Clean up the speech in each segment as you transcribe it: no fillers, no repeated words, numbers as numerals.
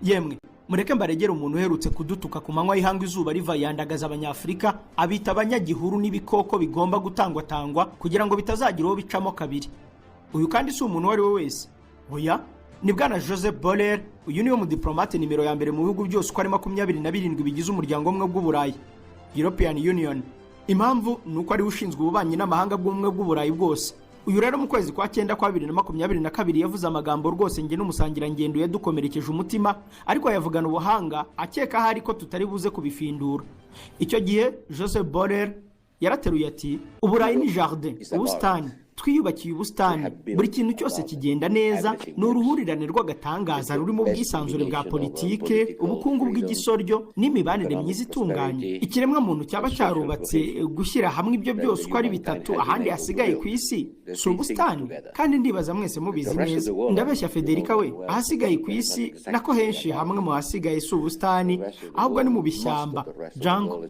Yemwe, mureke mbaregere umuntu uherutse kudutuka ku manywa y'ihanga, izuba riva, yandagaza Abanyafurika, abita abanyagihuru n'ibikoko bigomba gutangwatangwa kugira ngo bitazagira uwo bicamo kabiri. Uyu kandi si umuntu uwo ari we wese, oya, ni bwana Joseph Borrell. Uyu niwe mudiplomate nimero ya mbere mu bihugu byose uko ari 27 bigize Umuryango Umwe bw'Uburayi, European Union. Impamvu ni uko ariwe ushinzwe ububanyi n'amahanga bw'Ubumwe bw'Uburayi bwose. Uyu rero, mu kwezi kwa cyenda kwa 2022, yavuze amagambo rwose njye n'umusangirangendo yadukomerekeje umutima, ariko yavugana ubuhanga, akeka ahari ko tutari buze kubifindura. Icyo gihe Joseph Borrell yarateruye ati: "Uburayi ni jardin, ubusitani. Twiyubakiye ubusitani, buri kintu cyose kigenda neza, ni uruhurirane rw'agatangaza rurimo ubwisanzure bwa politike, ubukungu bw'igisoryo n'imibanire myiza itunganye. Ikiremwa muntu cyaba cyarubatse gushyira hamwe ibyo byose uko ari bitatu. Ahandi hasigaye ku isi si ubusitani? Kandi ndibaza mwese mubizi neza. Ndabeshya, Federica we? Ahasigaye ku isi, nako henshi hamwe mu hasigaye, si ubusitani, ahubwo ni mu bishyamba, jungle."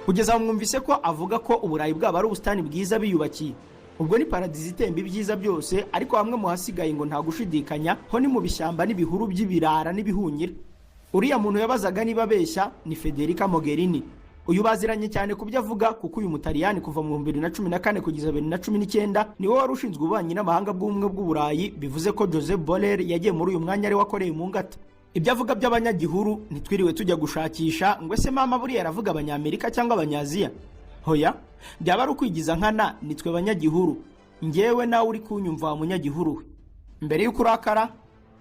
Kugeza aho mwumvise ko avuga ko Uburayi bwaba ari ubusitani bwiza biyubakiye, ubwo ni paradizo itemba ibyiza byose, ariko hamwe mu hasigaye ngo nta gushidikanya ho ni mu bishyamba n'ibihuru by'ibirara n'ibihunyira. Uriya muntu yabazaga niba abeshya ni Federica Mogherini. Uyu baziranye cyane ku byo avuga, kuko uyu Mutaliyani kuva mu 2014 kugeza 2019 niwe wari ushinzwe ububanyi n'amahanga bw'Ubumwe bw'Uburayi. Bivuze ko Joseph Borrell yagiye muri uyu mwanya ari we wakoreye mu ngata. Ibyo avuga by'abanyagihuru, ntitwiriwe tujya gushakisha ngo ese mama buriya aravuga Abanyamerika cyangwa Abanyaziya. Hoya, byaba ari ukwigiza nkana. Nitwe banyagihuru, ngewe nawe uri kunyumva. Wa munyagihuru we, mbere y'uko urakara,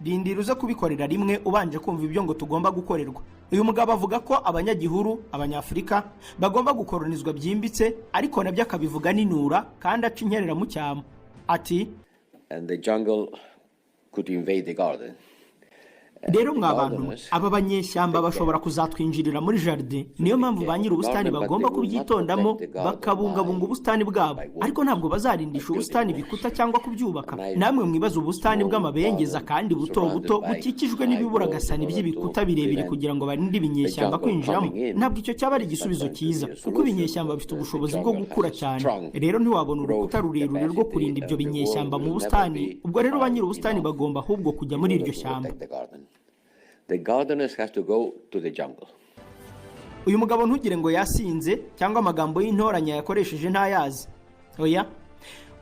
rindira uze kubikorera rimwe ubanje kumva ibyo ngo tugomba gukorerwa. Uyu mugabo avuga ko abanyagihuru, Abanyafurika, bagomba gukoronizwa byimbitse, ariko nabyo akabivuga ninura kandi aca inkerera mu cyamo, ati: And the jungle could invade the garden. "Rero mwa bantu mwe, aba banyeshyamba bashobora kuzatwinjirira muri jardin. Niyo mpamvu ba nyiri ubusitani bagomba kubyitondamo, bakabungabunga ubusitani bwabo, ariko ntabwo bazarindisha ubusitani ibikuta cyangwa kubyubaka. Namwe mwibaza ubusitani bw'amabengeza kandi buto buto bukikijwe n'ibiburagasani by'ibikuta birebire kugira ngo barinde ibinyeshyamba kwinjiramo. Ntabwo icyo cyaba ari igisubizo cyiza, kuko ibinyeshyamba bifite ubushobozi bwo gukura cyane. Rero ntiwabona urukuta rurerure rwo kurinda ibyo binyeshyamba mu busitani. Ubwo rero ba nyiri ubusitani bagomba ahubwo kujya muri iryo shyamba." The gardeners have to go to the jungle. Uyu mugabo ntugire ngo yasinze cyangwa amagambo y'intoranya yakoresheje ntayazi. Oya,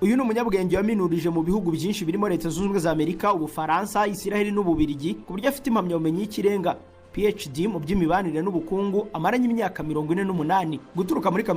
uyu ni umunyabwenge waminurije mu bihugu byinshi birimo Leta Zunze Ubumwe za Amerika, Ubufaransa, Isiraheli n'Ububirigi, ku buryo afite impamyabumenyi y'ikirenga, PhD, mu by'imibanire n'ubukungu, amaranye imyaka 48 guturuka muri kaminuza.